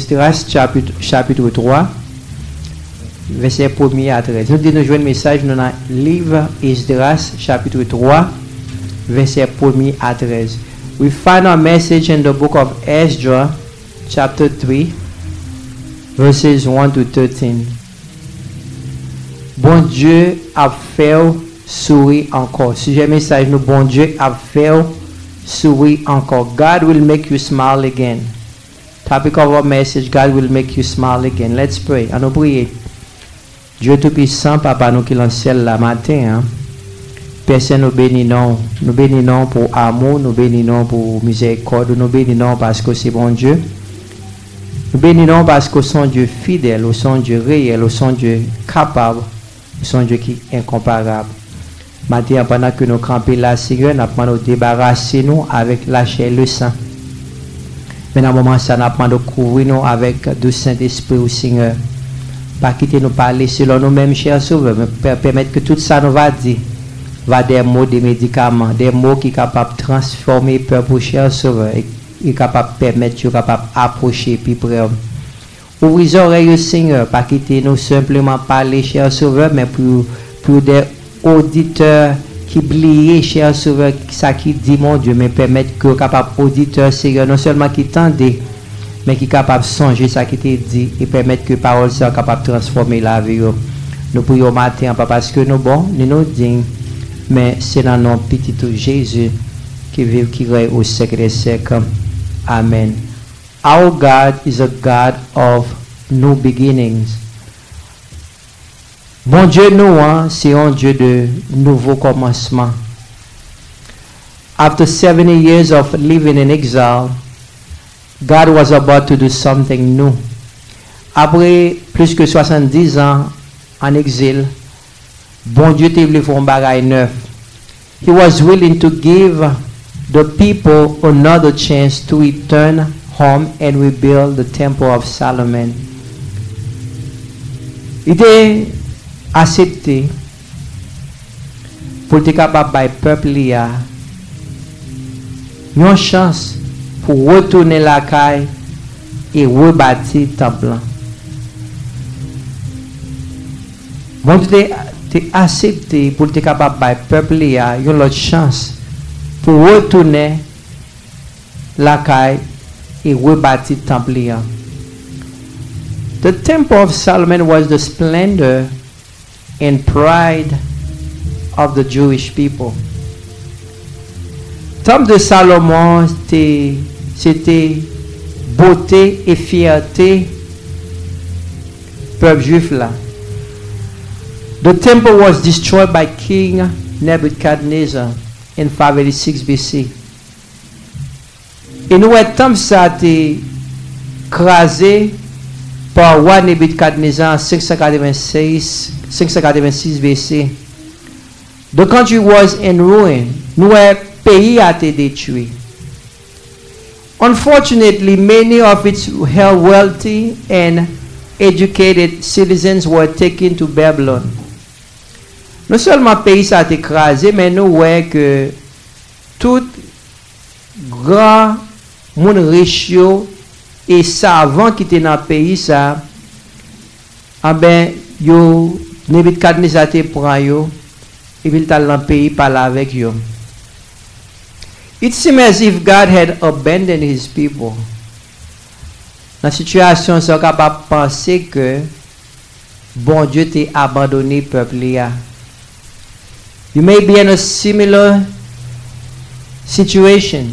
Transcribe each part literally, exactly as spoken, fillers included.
Esdras chapit, chapit twa, vèsè premye a trèz. Nou di nou jwenn mesaj nou nan liv Esdras chapit twa, vèsè premye a trèz. We find our message in the book of Esdras, chapter three, verses one to thirteen. Bondye ap fè w souri ankò. Sijè mesaj nou, Bondye ap fè w souri ankò. God will make you smile again. Topic of our message, God will make you smile again. Let's pray. Ann nou priye. Dye Toupisan, Papa nou ki nan syèl la, maten an, Pè Sen, nou beni non w. Nou beni non w pou amou, nou beni non w pou mizèrikòd ou, nou beni non w paske w se Bondye. Nou beni non w paske w se yon Dye fidèl, ou se yon Dye reyèl, ou se yon Dye kapab, ou se yon Dye ki enkonparab. Maten an, pandan ke nou kanpe la, Senyè, n ap mande w debarase nou avèk lachè e lesan. Men nan moman sa, n ap mande w kouvri nou avèk dous Sentespri w, Senyè. Pa kite nou pale selon nou menm, chè Sovè, men pè-, pèmèt ke tout sa nou va di va de mo de medikaman, de mo ki kapab transfòme pèp ou, chè Sovè, e, e kapab pèmèt yo kapab apwoche pi pre w. Ouvri zòrèy yo, Senyè, pa kite nou senpleman pale, chè Sovè, men pou, pou de oditè ki bliye, chè Sovè, sa ki di, Bondye, men pèmèt ke yo kapab oditè, Senyè, non sèlman ki tande, men ki kapab sonje sa ki te di e pèmèt ke pawòl sa yo kapab transfòme lavi yo. Nou priye w maten an, pa paske nou bon, ni nou diy, men se nan non Pitit ou, Jezi, ki viv, ki rèy o syèk dè syèk. Amèn. Our God is a God of new beginnings. Bondye nou an, se yon Dye de nouvo kòmansman. After seventy years of living in exile, God was about to do something new. Apre plis ke swasanndizan an egzil, Bondye te vle fè yon bagay nèf. He was willing to give the people another chance to return home and rebuild the Temple of Solomon. Li te aksepte pou l te kapab bay pèp li a yon chans pou retounen lakay e rebati tanp lan. Bondye te, te aksepte pou l te kapab bay pèp li a yon lòt chans pou retounen lakay e rebati tanp li an. The Temple of Solomon was the splendor and pride of the Jewish people. Tanp de Salomon te, se te bote e fyète pèp jwif la. The temple was destroyed by King Nebuchadnezzar in five eighty-six B C. E nou wè tanp sa te kraze pa wa Nebikadneza an senk san katrevensis, senk san katrevensis B C. The country was in ruin. Nou wè peyi a te detwi. Unfortunately, many of its hel-, wealthy and educated citizens were taken to Babylon. Non sèlman peyi sa te kraze, men nou wè ke tout gran moun rich yo e savan ki te nan peyi sa, anben, yo, Nebikadneza te pran yo, epi l t al nan peyi pa l avèk yo. It seemed as if God had abandoned his people. Nan sitiyasyon sa, w kapab panse ke Bondye te abandone pèp li a. You may be in a similar situation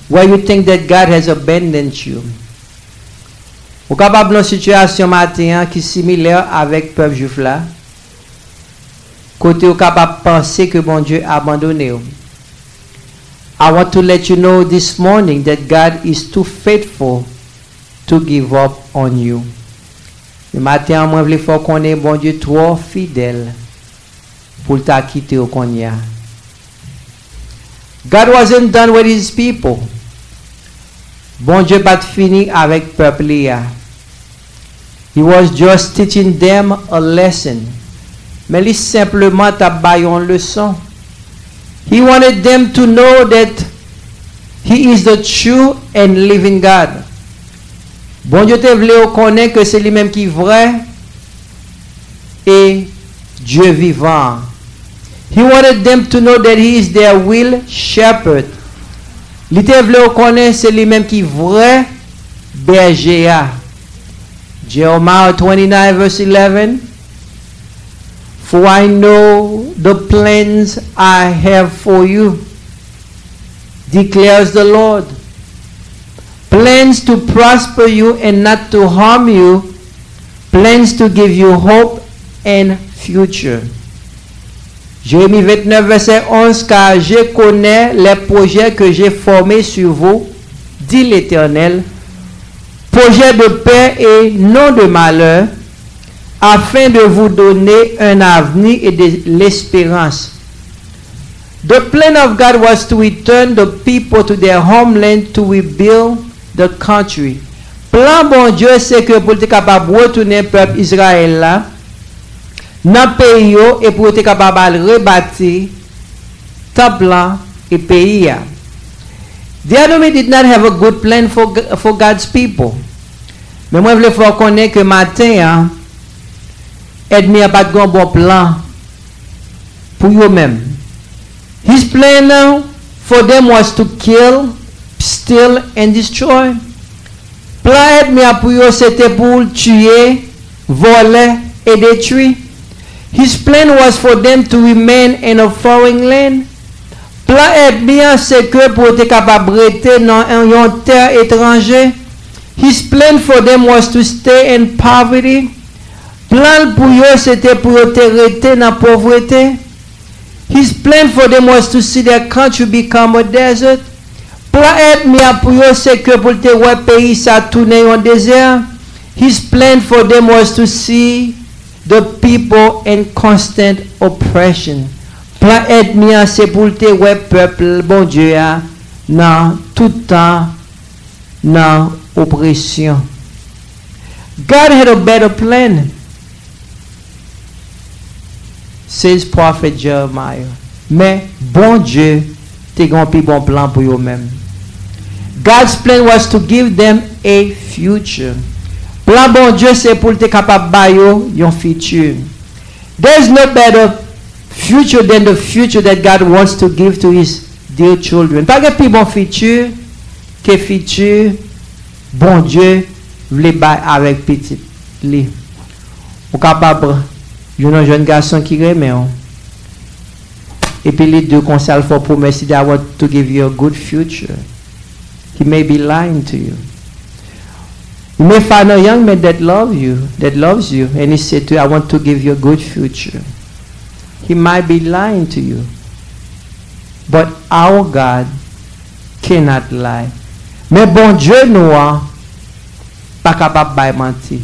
where you think that God has abandoned you. Ou kapab nan sitiyasyon maten an ki similè avèk pèp jwif la, kote ou kapab panse ke Bondye abandone w. I want to let you know this morning that God is too faithful to give up on you. Men maten an, mwen vle fè w konnen Bondye twò fidèl pou l ta kite w kounye a. God wasn't done with his people. Bondye pa t fini avèk pèp li a. He was just teaching them a lesson. Men li senpleman t ap ba yo yon leson. He wanted them to know that he is the true and living God. Bondye te vle yo konnen ke se li menm ki vrè e Dye vivan an. He wanted them to know that he is their real shepherd. Li te vle yo konnen se li menm ki vrè bèje a. Jeremiah twenty-nine verse eleven. For I know the plans I have for you, declares the Lord. Plans to prosper you and not to harm you, plans to give you hope and future. Jérémie vingt-neuf, verset onze, car je connais les projets que j'ai formés sur vous, dit l'Éternel, projets de paix et non de malheur, afin de vous donner un avenir et de l'espérance. The plan of God was to return the people to their homeland to rebuild the country. Plan Bondye se ke pou l te kapab retounen pèp Izrayèl la nan peyi yo e pou yo te kapab al rebati tanp lan e peyi a. The enemy did not have a good plan for, for God's people. Men mwen vle fè w konnen ke maten an, ènmi an pa t gen yon bon plan pou yo menm. His plan for them was to kill, steal and destroy. Plan ènmi an pou yo se te pou l tiye, vòlè e detwi. His plan was for them to remain in a foreign land. Plan ènmi an se ke pou yo te kapab rete nan yon tè etranje. His plan for them was to stay in poverty. Plan l pou yo se te pou yo te rete nan povrete. His plan for them was to see their country become a desert. Plan ènmi an pou yo se ke pou l te wè peyi sa tounen yon dezè. His plan for them was to see the people in constant oppression. Plan ènmi an se pou l te wè pèp Bondye a nan tout tan nan opresyon. God had a better plan, says prophet Jeremiah. Men Bondye te gen yon pi bon plan pou yo menm. God's plan was to give them a future. Plan Bondye se pou l te kapab ba yo yon fiti. There is no better future than the future that God wants to give to his dear children. Pa gen pi bon fiti ke fiti Bondye vle bay avèk pitit li. Ou kapab jwenn yon jèn gason ki renmen w. Epi li di w konsa, l fè w pwomès, li di, "I want to give you a good future." He may be lying to you. You may find a young man that love you, that loves you, and he said to you, "I want to give you a good future." He might be lying to you. But our God cannot lie. Men Bondye nou an pa kapab bay manti.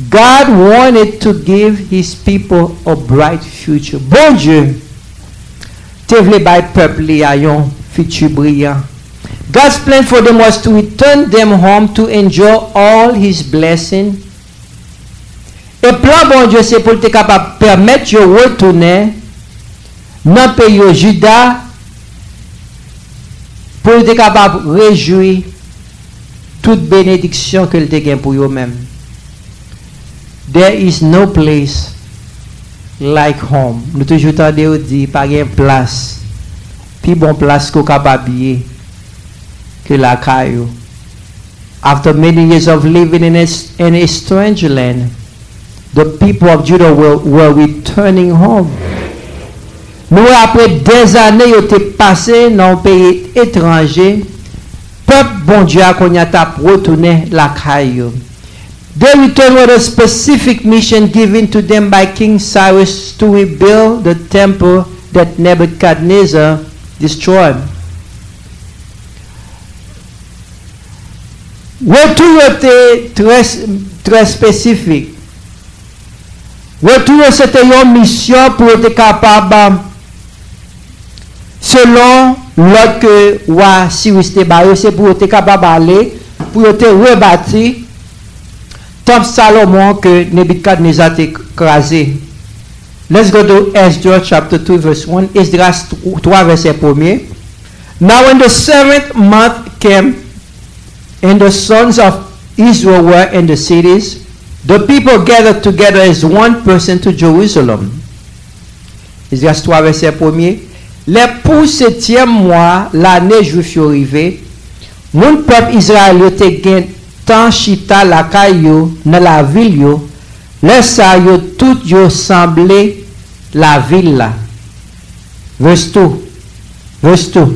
God wanted to give his people a bright future. Bondye te vle bay pèp li a yon fiti briyan. God's plan for them was to return them home to enjoy all his blessing. E plan Bondye se pou l te kapab pèmèt yo retounen nan peyi yo, Jida, pou yo te kapab rejwi tout benediksyon ke l te gen pou yo menm. There is no place like home. Nou toujou tande yo di, pa gen plas, pi bon plas ke w kapab ye ke lakay ou. After many years of living in a, in a strange land, the people of Judah were, were returning home. Nou wè apre dèzane yo te pase nan yon peyi etranje, pèp Bondye a kounye a t ap retounen lakay yo. They returned with a specific mission given to them by King Cyrus to rebuild the temple that Nebuchadnezzar destroyed. Retou yo te trè, trè espesifik. Retou yo se te yon misyon pou yo te kapab, selon lòd ke wa Siris te ba yo, se pou yo te kapab ale, pou yo te rebati tanp Salomon ke Nebikadneza te kraze. Let's go to Esdras chapter three verse one. Esdras twa vèsè premye. Now when the seventh month came, and the sons of Israel were in the cities, the people gathered together as one person to Jerusalem. Esdras twa, vèsè premye. Lè pou setyèm mwa lane jwif yo rive, moun pèp Izrayèl yo te gen tan chita lakay yo nan lavil yo, lè sa yo tout yo sanble lavil la. Verse two. Verse two.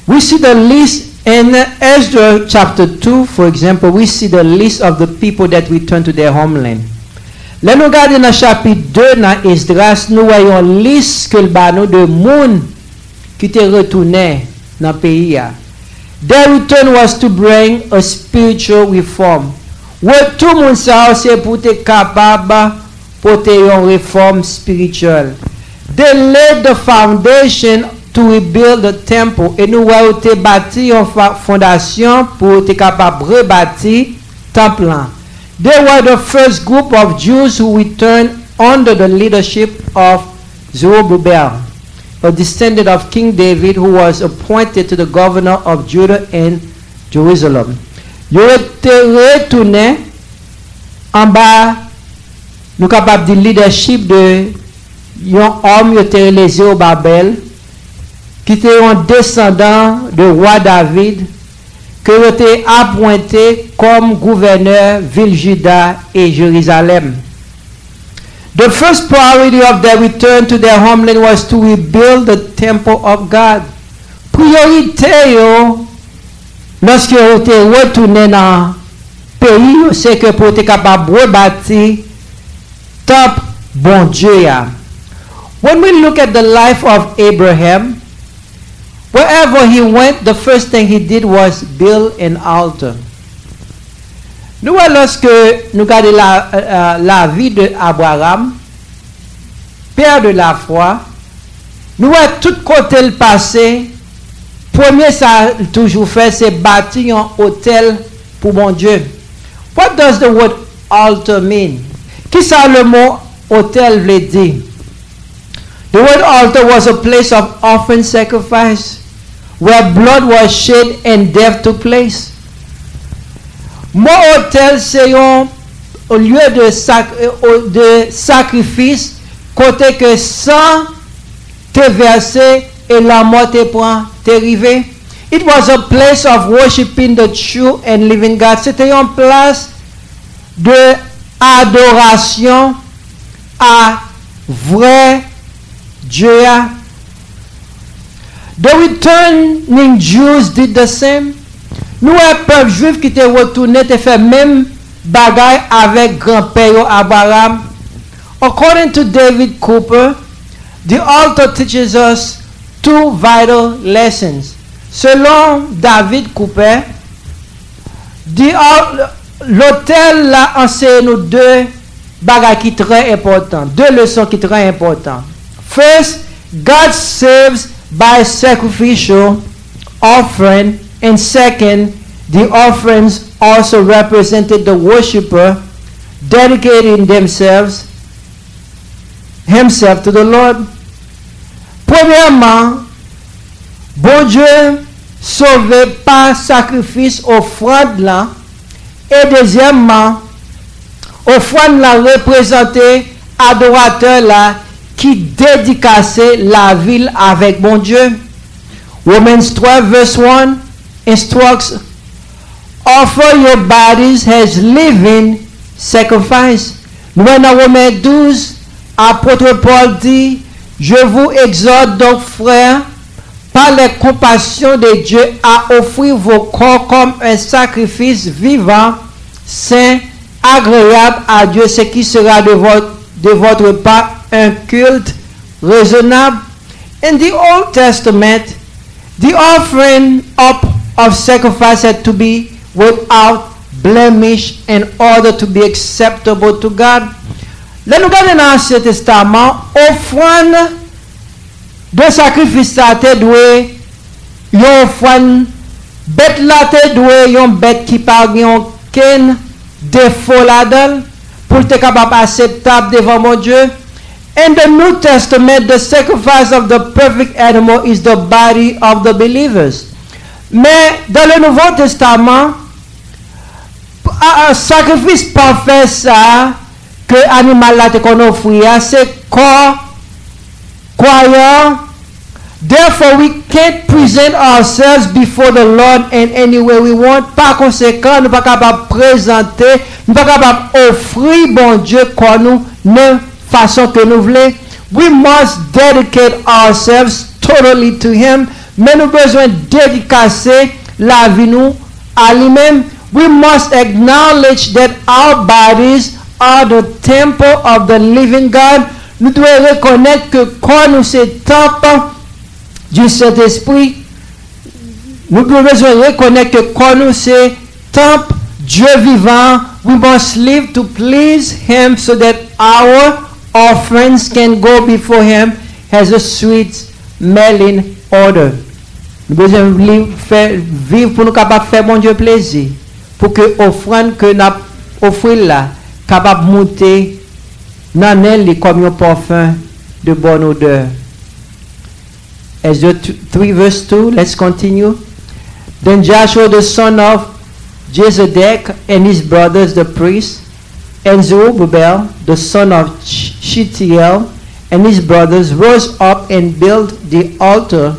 We see the list in Ezra chapter two, for example, we see the list of the people that returned to their homeland. Lè nou gade nan chapit de nan Esdras, nou wè yon lis ke l ba nou de moun ki te retounen nan peyi a. Their return was to bring a spiritual reform. Retou moun sa yo se pou te kapab pote yon refòm espirityèl. They laid the foundation to rebuild the temple. E nou wè yo te bati yon fa- fondasyon pou yo te kapab rebati tanp lan. They were the first group of Jews who returned under the leadership of Zerubbabel, a descendant of King David, who was appointed to the governor of Judah and Jerusalem. Yo te retounen anba, nou kapab di, lidèchip de yon òm yo te rele Zewobabèl, ki te yon desandan de wa David, ke yo te apwente kòm gouvènè vil Jida e Jerizalèm. The first priority of their return to their homeland was to rebuild the temple of God. Priyorite yo, lòske yo te retounen nan peyi yo, se ke pou yo te kapab rebati tanp Bondye a. When we look at the life of Abraham, wherever he went, the first thing he did was build an altar. Nou wè, lòske nou gade la, euh, la vie de Abraham, père de la foi, nou wè tout kote l pase, premye sa l toujou fè, se bati yon otèl pou Bondye. What does the word altar mean? Kisa le mo otèl vle di? The word altar was a place of offering sacrifice, where blood was shed and death took place. Mo otèl se yon lye de, sak, de sakrifis kote ke san te vèse e lanmò te pran, te rive. It was a place of worshiping the true and living God. Se te yon plas de adorasyon a vrè Dye a. The returning Jews did the same. Nou wè pèp jwif ki te retounen te fè menm bagay avèk granpè yo Abraham. According to David Cooper, the altar teaches us two vital lessons. Selon David Cooper, the al- lotèl la anseye nou de bagay ki trè enpòtan, de leson ki trè enpòtan. First, God saves by sacrificial offering, and second, the offerings also represented the worshiper dedicating themselves himself to the Lord. Premyèman, Bondye sove pa sakrifis ofrann lan, e dezyèmman, ofrann lan reprezante adoratè la ki dedikase lavi l avèk Bondye. Romans twelve verse one instructs, "Offer your bodies as living sacrifice." Nou wè nan Women douz, apot Pòl di, "Je vous exhorte donc, frères, par les compassions de Dieu, à offrir vos corps comme un sacrifice vivant, saint, agréable à Dieu, ce qui sera de votre, de votre part un culte raisonnable." In the Old Testament, the offering up of sacrifice had to be without blemish in order to be acceptable to God. Lè nou gade nan Ansyen Testaman, ofrann de sakrifis sa te dwe yon ofrann, bèt la te dwe yon bèt ki pa gen okenn defo ladan l, pou l te kapab akseptab devan Bondye. In the New Testament, the sacrifice of the perfect animal is the body of the believers. Men, dans le Nouveau Testament, A, a, sakrifis pafè sa a ke animal la te konn ofri a, se kò kwayan. Therefore, we can't present ourselves before the Lord in any way we want. Pa konsekan, nou pa kapab prezante, nou pa kapab ofri Bondye kò nou nan fason ke nou vle. We must dedicate ourselves totally to Him. Men nou bezwen dedikase lavi nou a li menm. We must acknowledge that our bodies are the temple of the living God. Nou dwe rekonèt ke kò nou se tanp du Saint-Esprit. Nou bezwen rekonèt ke kò nou se tanp Dye vivan. We must live to please Him so that our offerings can go before Him as a sweet smelling odor. Nou bezwen li- fè, viv pou nou kapab fè Bondye plezi, pou ke ofrann ke n ap ofri l la kapab moute nan nen li kòm yon pafen de bòn odè. Exode three verse two, let's continue. Then Joshua the son of Jehozadak and his brothers the priests, and Zerubbabel the son of Shealtiel and his brothers rose up and built the altar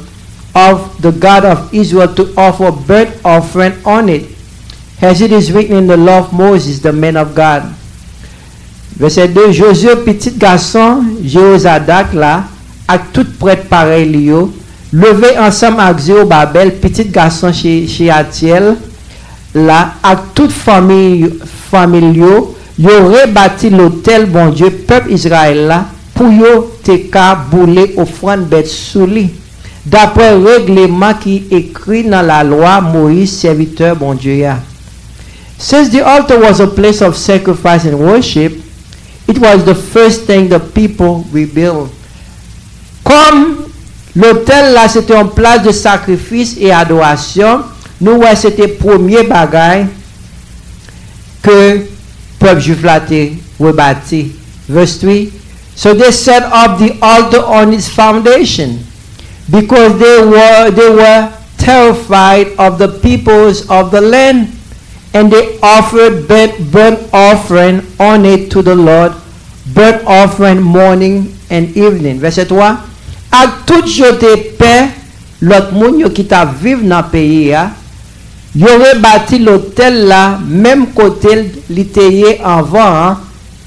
of the God of Israel to offer burnt offering on it, as it is written in the law of Moses the man of God. Vèsè de, Jozye, pitit gason Jewozadak la, ak tout prèt parèy li yo, leve ansanm ak Zewobabèl, pitit gason Che- Cheyatyèl la, ak tout fanmi, fanmi l yo, yo rebati lotèl Bondye pèp Izrayèl la, pou yo te ka boule ofrann bèt sou li, daprè regleman ki ekri nan lalwa Moyiz, sèvitè Bondye a. Since the altar was a place of sacrifice and worship, it was the first thing the people rebuilt. Kòm lotèl la se te yon plas de sakrifis e adorasyon, nou wè se te premye bagay ke pèp jwif la te rebati. Verse three. So they set up the altar on its foundation, because they were, they were terrified of the peoples of the land, and they offered burnt, burnt offering on it to the Lord, burnt offering morning and evening. Vèsè twa. Ak tout yo te pè lòt moun yo ki t ap viv nan peyi a, yo rebati lotèl la menm kote li te ye anvan an,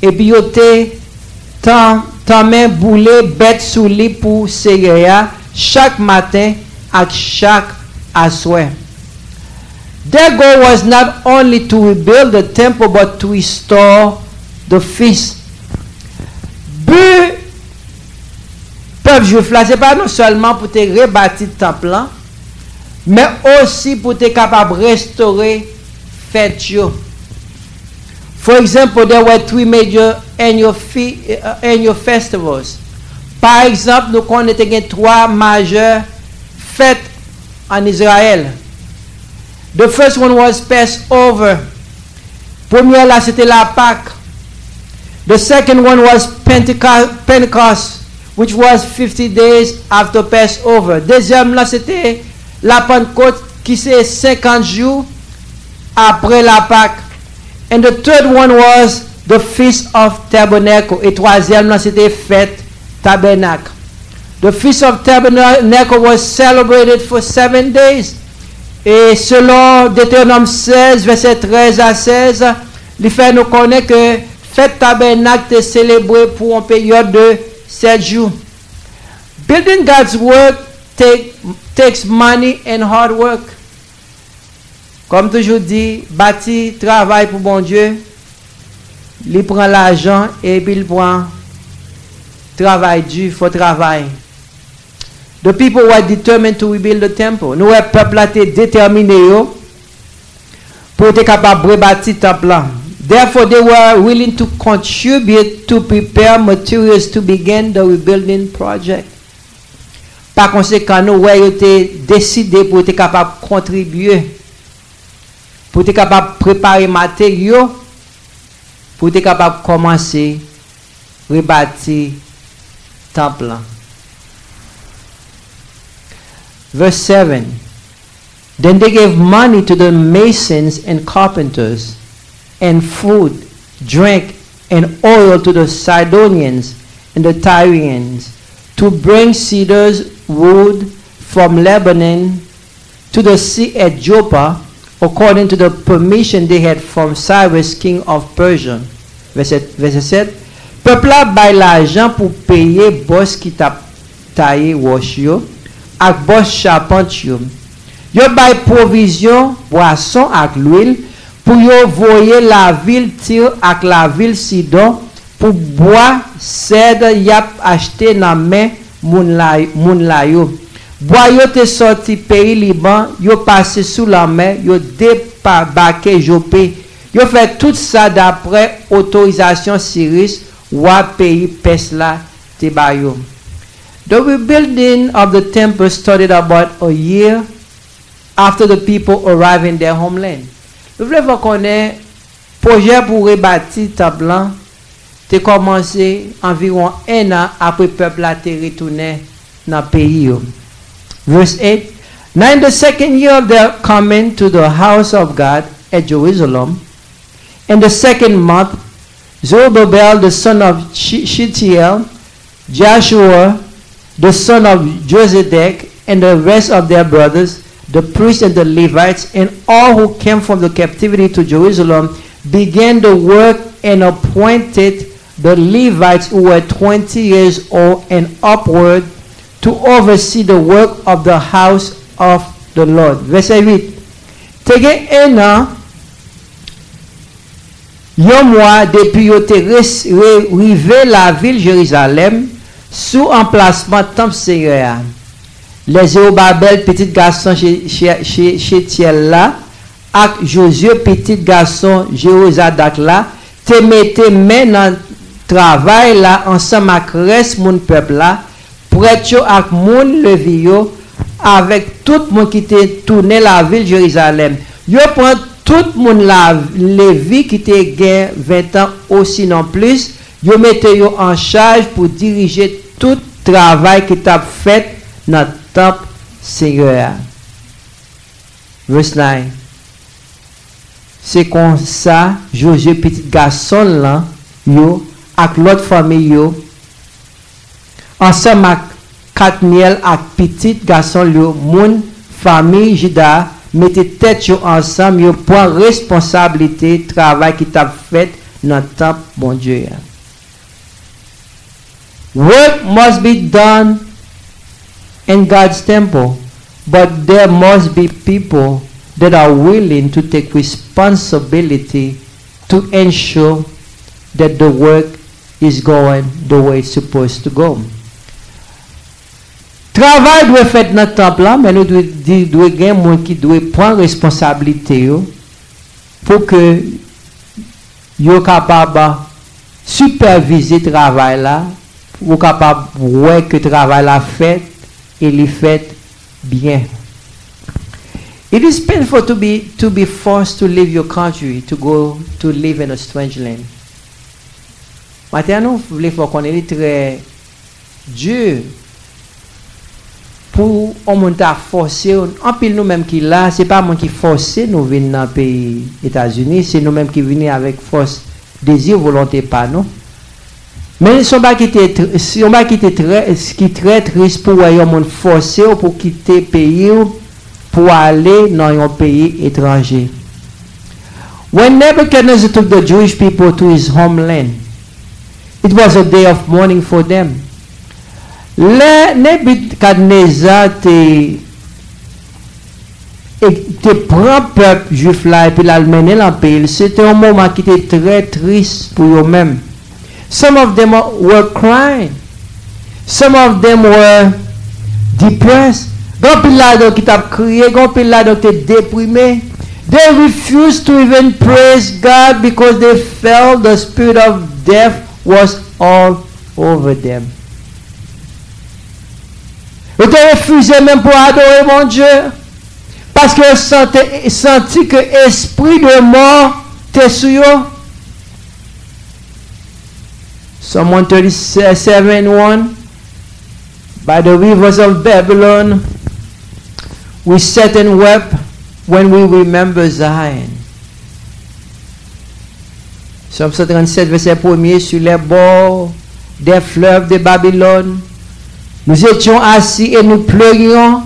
epi yo te tan- tanmen boule bèt sou li pou Seyè a chak maten ak chak aswè. Their goal was not only to rebuild the temple but to restore the feast. Bi pèp jwif la, se pa non sèlman pou te rebati tanp lan, men osi pou te kapab restore fèt yo. For example, there were three major annual, fe- uh, annual festivals. Pa egzanp, nou konnen te gen twa majè fèt an Izrayèl. The first one was Passover. Premyè la se te Lapak. The second one was Penteco- Pentecost, which was fifty days after Passover. Dezyèm lan se te Lapantkot, ki se senkant jou apre Lapak. And the third one was the Feast of Tabernacle. E twazyèm lan se te fèt Tabènak. The Feast of Tabernacle was celebrated for seven days. E selon Detewonòm sèz, vèsè trèz a sèz, li fè nou konnen ke fèt Tabènak te selebre pou yon peryòd de sèt jou. Building God's work take, takes money and hard work. Kòm toujou di, bati travay pou Bondye, li pran lajan epi li pran travay di, fò travay. The people were determined to rebuild the temple. Nou wè pèp la te detèmine yo pou yo te kapab rebati tanp lan. Therefore, they were willing to contribute to prepare materials to begin the rebuilding project. Pa konsekan, nou wè yo te deside pou yo te kapab kontribye, pou yo te kapab prepare materyo, pou yo te kapab kòmanse rebati tanp lan. Verse seven. Then they gave money to the masons and carpenters and food, drink, and oil to the Sidonians and the Tyrians, to bring cedars wood from Lebanon to the sea at Joppa, according to the permission they had from Cyrus, king of Persia. Vèsè, vèsè sèt. Pèp la bay lajan pou peye bòs ki t ap taye wòch yo ak bòs chapant yo. Yo bay pwovizyon, bwason ak lwil pou yo voye lavil Tir ak lavil Sidon pou bwa sèd y ap achte nan men moun la, moun la yo. Bwa yo te sòti peyi Liban, yo pase sou lanmè, yo debake Jope. Yo fè tout sa dapre otorizasyon Siris, wa peyi Pès la, te ba yo. The rebuilding of the temple started about a year after the people arrived in their homeland. Nou vle fè konnen pwojè pou rebati tanp lan te kòmanse anviwon en an apre pèp la te retounen nan peyi yo. Verse eight. Now in the second year of their coming to the house of God at Jerusalem, in the second month, Zerubbabel the son of She- Shealtiel, Joshua the son of Jozadak, and the rest of their brothers, the priests and the Levites, and all who came from the captivity to Jerusalem, began the work and appointed the Levites who were twenty years old and upward to oversee the work of the house of the Lord. Vèsè uit. Te gen en an, yon mwa depi yo te res- re- rive lavil Jerizalèm, sou anplasman tanp Senyè a. Lè Zewobabèl, pitit gason Che- Che- Che- Chetyèl la, ak Jozye, pitit gason Jewozadak la, te mete men nan travay la ansanm ak rès moun pèp la, prèt yo ak moun Levi yo, avèk tout moun ki te tounen lavil Jerizalèm. Yo pran tout moun la Levi ki te gen ventan osinon plis, yo mete yo an chaj pou dirije tout travay ki t ap fèt nan tanp Senyè a. Verse nine. Se konsa Jozye, pitit gason l lan, yo, ak lòt fanmi yo, ansanm ak Kadmyèl ak pitit gason l yo, moun fanmi Jida, mete tèt yo ansanm, yo pran responsablite travay ki t ap fèt nan tanp Bondye a. Work must be done in God's temple, but there must be people that are willing to take responsibility to ensure that the work is going the way it's supposed to go. Travay dwe fèt nan tanp lan, men nou dwe, di- dwe gen moun ki dwe pran responsablite yo pou ke yo kapab sipèvize travay la, ou kapab wè ke travay la fèt e li fèt byen. It is painful to be, to be forced to leave your country to go to live in a strange land. Maten an, nou vle fè w konnen li trè di pou yon moun ta fòse w. Anpil nou menm ki la, se pa moun ki fòse nou vin nan peyi Etazini, se nou menm ki vini avèk fòs, dezi, volonte pa nou. Men se yon bagay ki te tr- se yon bagay ki te trè, ki trè tris pou wè yon moun fòse w pou kite peyi w pou ale nan yon peyi etranje. When Nebuchadnezzar took the Jewish people to his homeland, it was a day of mourning for them. Lè Nebikadneza te, e, te pran pèp jwif la epi l al mennen l an peyi l, se te yon moman ki te trè tris pou yo menm. Some of them were crying. Some of them were depressed. Gen anpil ladan yo ki t ap kriye, gen anpil ladan yo ki te deprime. They refused to even praise God because they felt the spirit of death was all over them. Yo te refize menm pou adore Bondye, paske yo sante- santi ke espri de mò te sou yo. Psalm one thirty-seven one. By the rivers of Babylon, we sat and wept when we remember Zion. Psaume cent trente-sept, verset premier, sur les bords des fleuves de Babylone, nous étions assis et nous pleurions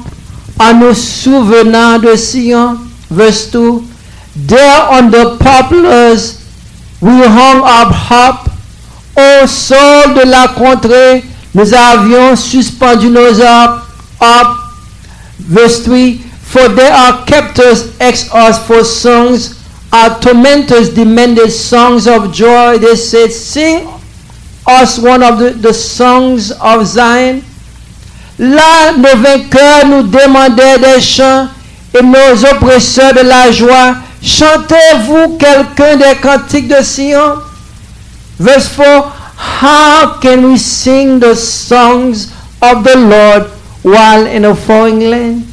en nous souvenant de Sion. Verse two, there on the poplars we hung our harp. Au sol de la contrée, nous avions suspendu nos harpes. Verse three, for there our captors asked us for songs, our tormentors demanded songs of joy. They said, sing us one of the, the songs of Zion. Là, nos vainqueurs nous demandaient des chants et nos oppresseurs de la joie, chantez-vous quelqu'un des cantiques de Sion? Verse four, how can we sing the songs of the Lord while in a foreign land?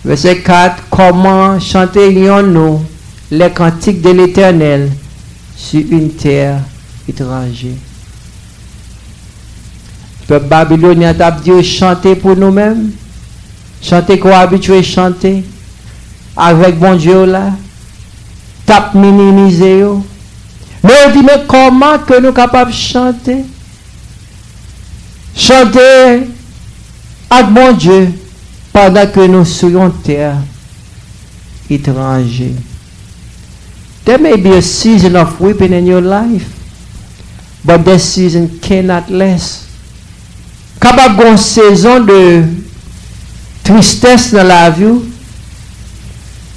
Verset quatre, comment chanterions-nous les cantiques de l'Éternel sur une terre étrangère? Pèp Babilonyen an t ap di yo chante pou nou menm, chante ke w abitye chante avèk Bondye w la, t ap minimize yo. Men yo di, men kòman ke nou kapab chante? Chante ak Bondye pandan ke nou sou yon tè etranje. There may be a season of weeping in your life, but that season cannot last. Kapab gen yon sezon de tristès nan lavi w,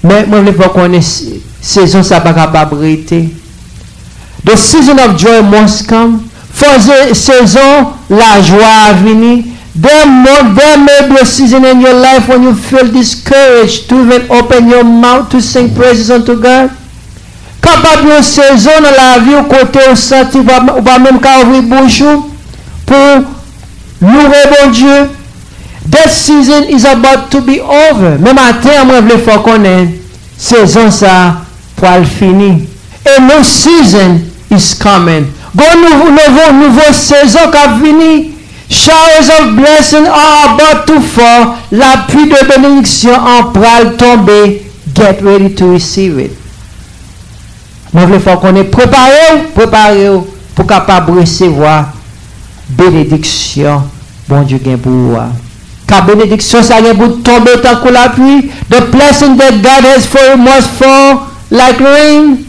men mwen vle fè w konnen se- sezon sa pa kapab rete. The season of joy must come. Fò se- sezon lajwa a vini. There, mo- there may be a season in your life when you feel discouraged to even open your mouth to sing praises unto God. Kapab yon sezon nan lavi w kote w santi w pa, w pa menm ka ouvri bouch ou pou louwe Bondye. That season is about to be over. Men maten an, mwen vle fè w konnen sezon sa a pral fini. A new season is coming. Gon nouvo, nouvo, nouvo sezon k ap vini. Showers of blessing are about to fall. Lapli de benediksyon an pral tonbe. Get ready to receive it. Mwen vle fè w konnen, prepare w, prepare w pou kapab resevwa benediksyon Bondye gen pou ou a. Ka benediksyon sa gen pou tonbe tankou lapli. The blessing that God has for you must fall like rain.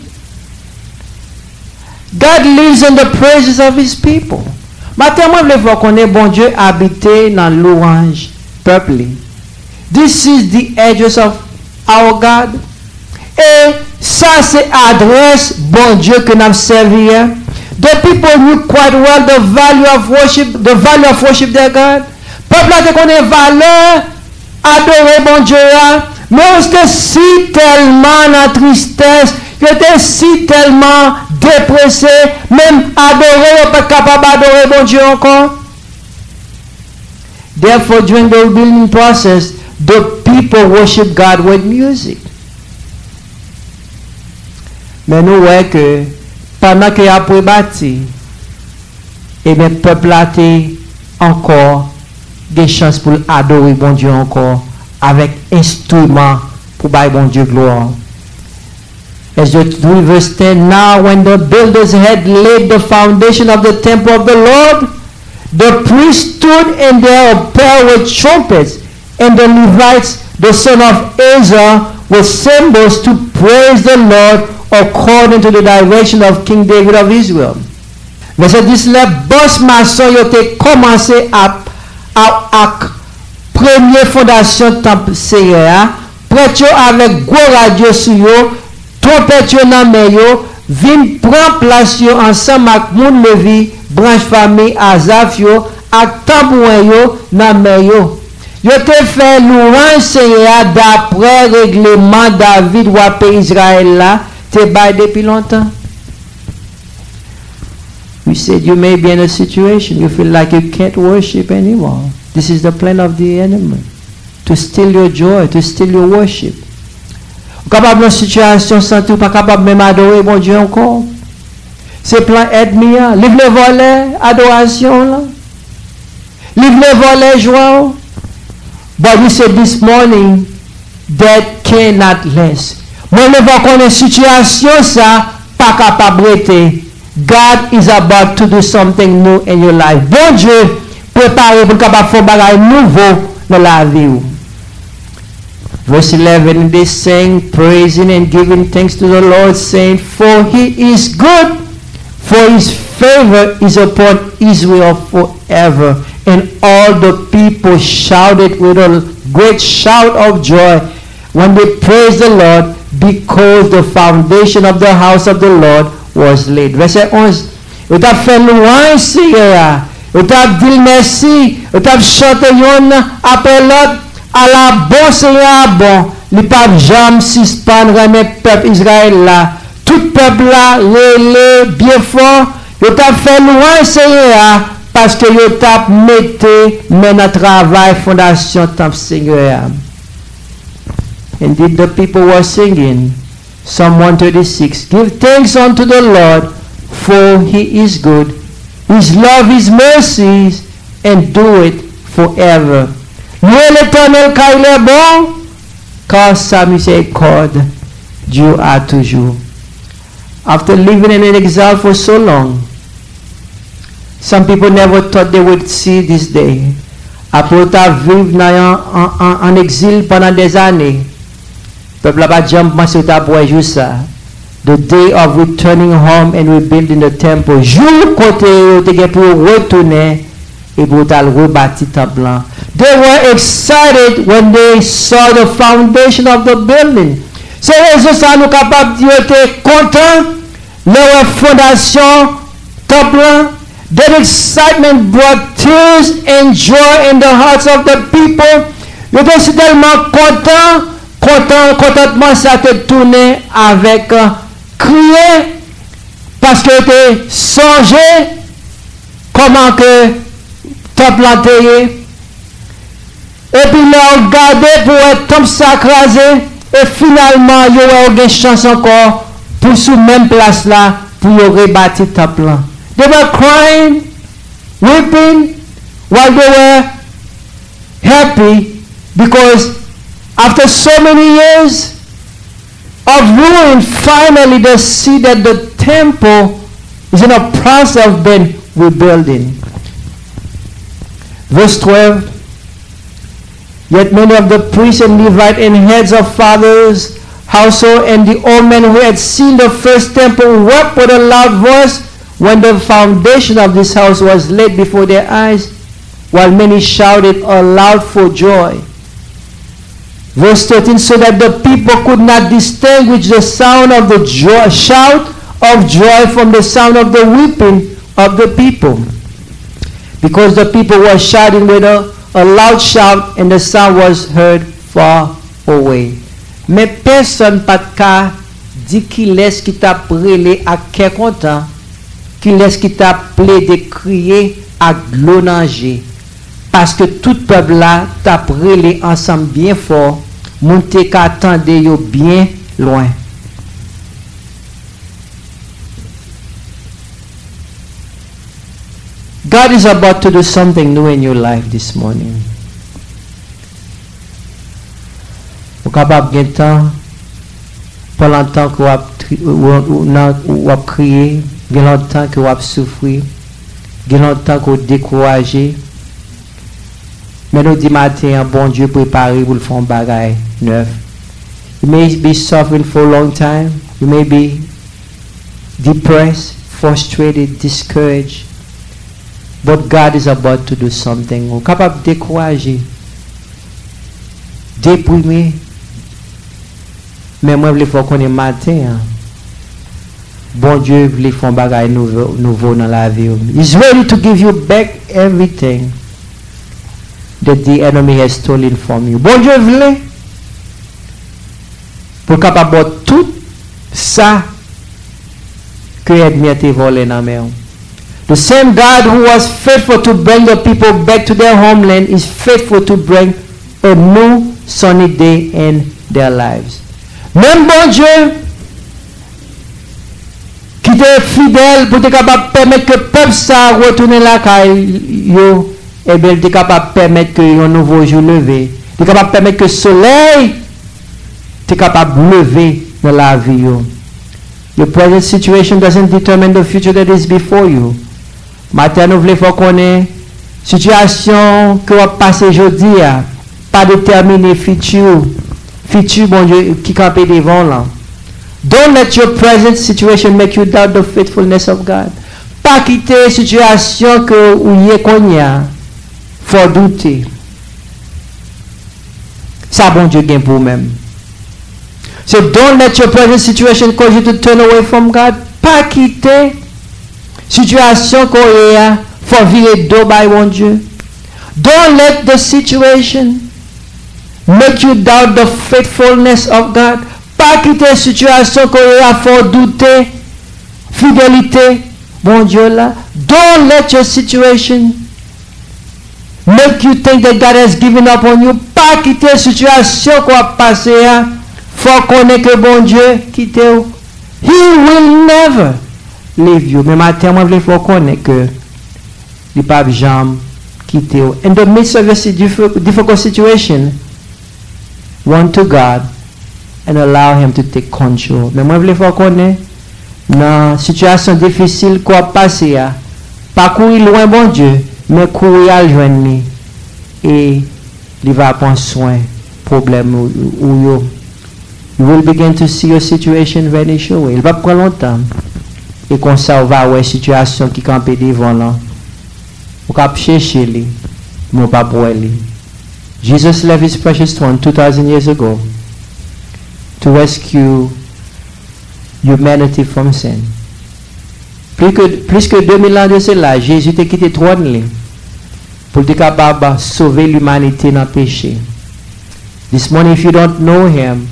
God lives in the praises of his people. Maten mwen vle fè w konnen Bondye abite nan lwanj pèp li. This is the address of our God. E sa se adrès Bondye ke n ap sèvi a. The people knew quite well the value of worship, the value of worship their God. Pèp la te konnen valè adore Bondye a, men yo te si tèlman nan tristès, yo te si tèlman deprese, menm adore yo pa t kapab adore Bondye ankò. Therefore, during the rebuilding process, the people worship God with music. Men nou wè ke pandan ke y ap rebati, ebyen, pèp la te ankò gen chans pou l adore Bondye ankò avèk enstriman pou bay Bondye glwa. Ezra three verse ten, now when the builders had laid the foundation of the temple of the Lord, the priests stood in their apparel with trumpets, and the Levites, the son of Asaph, with cymbals to praise the Lord according to the direction of King David of Israel. Vèsè dis, lè bòs mason yo te kòmanse ap, ap ak premye fondasyon tanp Seyè a, prèt yo avèk gwo rad yo sou yo, twonpèt yo nan men yo, vin pran plas yo ansanm ak moun Levi, branch fanmi Azaf yo, ak tanbouren yo nan men yo. Yo te fè lwanj Seyè a dapre regleman David, wa peyi Izrayèl la, te bay depi lontan. We said you may be in a situation you feel like you can't worship anymore. This is the plan of the enemy to steal your joy, to steal your worship. Ou kapab nan sitiyasyon santi ou pa kapab menm adore Bondye ankò. Se plan ènmi an. Li vle vòlè adorasyon w lan. Li vle vòlè jwa w. But we say this morning, that cannot last. Mwen vle fè w konnen sitiyasyon sa pa kapab rete. God is about to do something new in your life. Bondye prepare pou l kapab fè yon bagay nouvo nan lavi w. Verse eleven, and they sang, praising and giving thanks to the Lord, saying, for he is good, for his favor is upon Israel forever. And all the people shouted with a great shout of joy when they praised the Lord, because the foundation of the house of the Lord was laid. Vèsè onz, yo t ap fè lwanj Senyè a, yo t ap di l mèsi, yo t ap chante youn apre lòt, ala bon Senyè a bon, li p ap janm sispann renmen pèp Izrayèl la. Tout pèp la rele byen fò, yo t ap fè lwanj Senyè a, paske yo t ap mete men nan travay fondasyon tanp Senyè a. Indeed, the people were singing, Psalm one thirty-six, give thanks unto the Lord, for he is good. His love, his mercies, endureth forever. Louez l'Éternel, car il est bon, car sa miséricorde dure à toujours. After living in exile for so long, some people never thought they would see this day. Apre yo ta viv nan an, an, an, an egzil pandan dèzane, pèp la pa t janm panse yo t ap wè jou sa. The day of returning home and rebuilding the temple. Jou kote yo te gen pou yo retounen epi yo t al rebati tanp lan. They were excited when they saw the foundation of the building. Se rezon sa nou kapab di yo te kontan lè yo wè fondasyon tanp lan. That excitement brought tears and joy in the hearts of the people. Yo te sitèlman kontan, kontan, kontantman sa te tounen avèk kriye, paske yo te sonje kòman ke tanp lan te ye. Epi lè yo gade pou wè tanp sa kraze, e finalman yo wè yo gen chans ankò pou sou menm plas la pou yo rebati tanp lan. They were crying, weeping, while they were happy, because after so many years of ruin, finally they see that the temple is in a process of being rebuilding. Verse twelve, yet many of the priests and Levites and heads of fathers' household and the old men who had seen the first temple wept with a loud voice when the foundation of this house was laid before their eyes, while many shouted aloud for joy. Verse thirteen, so that the people could not distinguish the sound of the joy, shout of joy from the sound of the weeping of the people. Because the people were shouting with a, a loud shout, and the sound was heard far away. Men pèsonn pa t ka di kilès ki t ap rele ak kè kontan, kilès ki t ap plede kriye ak dlo nan je, paske tout pèp la t ap rele ansanm byen fò, moun te ka tande yo byen lwen. God is about to do something new in your life this morning. Ou kapab gen tan, pran lontan ke w ap tri- ou- ou- nan- w ap kriye, gen lontan ke w ap soufri, gen lontan ke w dekouraje. Men nou di maten an, Bondye prepare pou l fè yon bagay nèf. You may be suffering for a long time. You may be depressed, frustrated, discouraged. But God is about to do something. Ou kapab dekouraje, deprime, men mwen vle fè w konnen maten an, Bondye vle fè yon bagay nouvo, nouvo nan lavi w. He's ready to give you back everything that the enemy has stolen from you. Bondye vle pou l kapab ba w tout sa ke ènmi an te vòlè nan men w. The same God who was faithful to bring the people back to their homeland is faithful to bring a new sunny day in their lives. Menm Bondye ki te fidèl pou te kapab pèmèt ke pèp sa a retounen lakay yo, ebyen, li te kapab pèmèt ke yon nouvo jou leve. Li kapab pèmèt ke solèy te kapab leve nan lavi yo. Your present situation doesn't determine the future that is before you. Maten an, nou vle fè w konnen, sitiyasyon ke w ap pase jodi a pa detèmine fiti, fiti Bondye ki kanpe devan w lan. Don't let your present situation make you doubt the faithfulness of God. Pa kite sitiyasyon ke ou ye kounye a fè w doute sa Bondye gen pou ou menm. So don't let your present situation cause you to turn away from God. Pa kite sitiyasyon ke w ye a fè w vire do bay Bondye. Don't let the situation make you doubt the faithfulness of God. Pa kite sitiyasyon ke w ye a fè w doute fidelite Bondye la. Don't let your situation make you think that God has given up on you. Pa kite sitiyasyon ke w ap pase a fè w konnen ke Bondye kite w. He will never leave you. Men maten, mwen vle fè w konnen ke li p ap janm kite w. In the midst of your si- diffi- difficult situation, run to God and allow Him to take control. Men mwen vle fè w konnen, nan sitiyasyon difisil ke w ap pase a, pa kouri lwen Bondye, men kouri al jwenn li, e li va pran swen pwoblèm ou, ou yo. You will begin to see your situation vanish away. Li p ap pran lontan. E konsa, ou va wè sitiyasyon ki kanpe devan w lan. Ou k ap chèche li, men ou p ap wè li. Jesus left his precious one two thousand years ago to rescue humanity from sin. Plis ke, plis ke de mil an de sela, Jezi te kite twòn li pou l te kapab sove limanite nan peche. This morning, if you don't know him,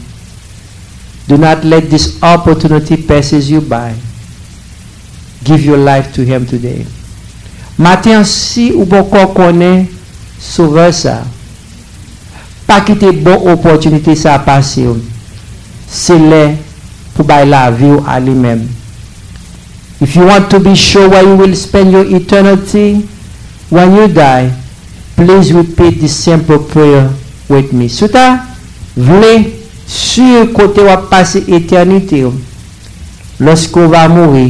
do not let this opportunity passes you by. Give your life to him today. Maten an, si ou poko konnen Sovè sa, pa kite bon opòtinite sa pase w. Se lè pou bay lavi w a li menm. If you want to be sure where you will spend your eternity when you die, please repeat this simple prayer with me. Si w ta vle si kote w ap pase etènite w, lòske w va mouri,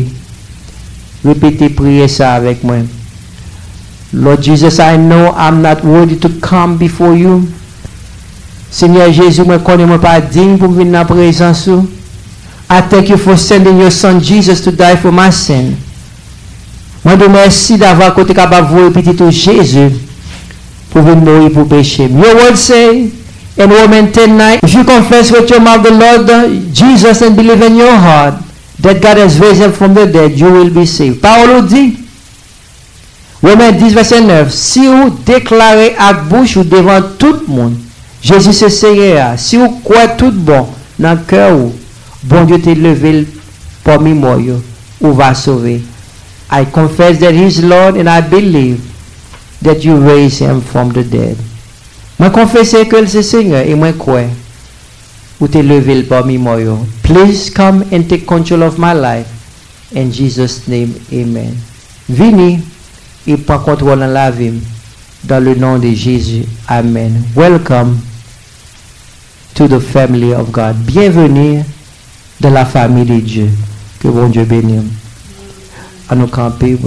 repete priyè sa avèk mwen. Lord Jesus, I know I'm not worthy to come before you. Senyè Jezi, mwen konnen mwen pa diy pou m vin nan prezans ou. I thank you for sending your son Jesus to die for my sin. Mwen di w mèsi davwa ke w te kapab voye pitit ou Jezi pou vin mouri pou peche m. Your word say in Romans ten nine, if you confess with your mouth the Lord Jesus and believe in your heart that God has raised him from the dead, you will be saved. Pawòl ou di, Women dis vèsè nèf, si ou deklare ak bouch ou devan tout moun, Jezi se Senyè a, si ou kwè tout bon nan kè ou, Bondye te leve l pami mò yo, ou va sove. I confess that he is Lord and I believe that you raise him from the dead. Mwen konfese ke l se Senyè e mwen kwè ou te leve l pami mò yo. Please come and take control of my life. In Jesus' name, amen. Vini e pran kontwòl nan lavi m. Dans le nom de Jésus, amen. Welcome to the family of God. Bienvenue dans la famille de Dieu. Ke Bondye beni w. An nou kanpe pou